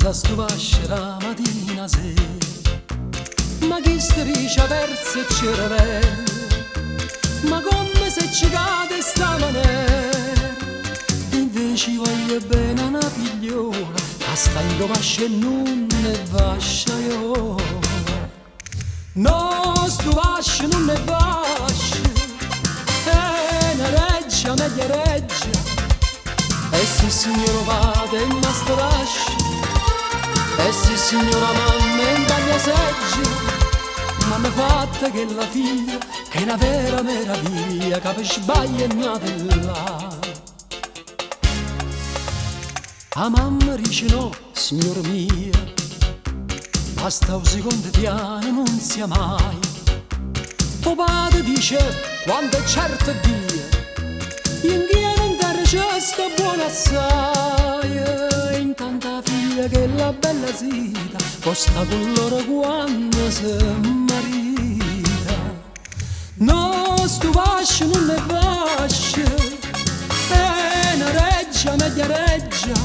Nnanz'a stu vascio d' 'a matina 'a sera. Ma chisto dice averse 'e cerevelle, ma comme se cecate 'e sta manera? Invece i' voglio bene a na figliola ca sta 'int' 'o vascio e nun è vasciaiola. No, stu vascio nun è vascio, è na reggia, meglio reggia. E si signor 'o pate è mastrodascio, e si signora 'a mamma è 'ntagliaseggia, m'hanno fatta chella figlia ch'è na vera meraviglia ca pe sbaglio è nata llà. A mamma dice no, signor mio, basta 'o secondo piano, nun sia mai. O padre dice, quanto è certo Dio, io 'nchiano 'nterra ce sto buono assaje. Intanto 'a figlia chella bella zita, po' sta cu loro quanno se mmarita. No, stu vascio nun è vascio, è na reggia, meglio reggia.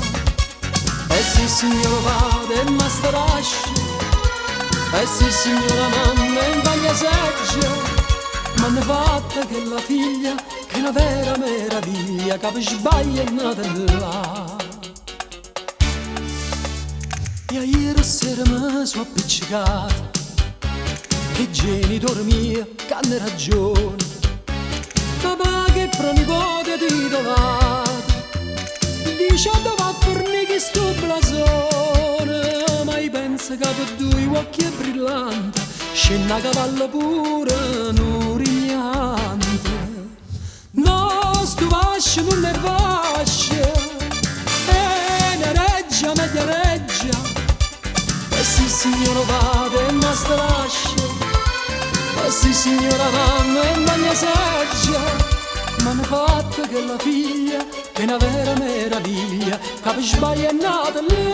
E si signor 'o pate è mastrodascio, e si signora 'a mamma è 'ntagliaseggia, m'hanno fatta chella figlia ch'è na vera meraviglia ca pe sbaglio è nata llà. E aiere sera me so' appiccecato ch' 'e genitori miei c'hanno ragione. Papà che è pronipote titolato dice addò va a fernì chistu blasone, ma i' penso ca pe duje uocchie 'e brillante scenne 'a cavallo pure nu rignante. No, stu vascio nun è vascio, è na reggia, meglio reggia. E si signor 'o pate è mastrodascio, e si signora 'a mamma è 'ntagliaseggia, m'hanno fatta chella figlia ch'è na vera meraviglia ca pe sbaglio è nata llà.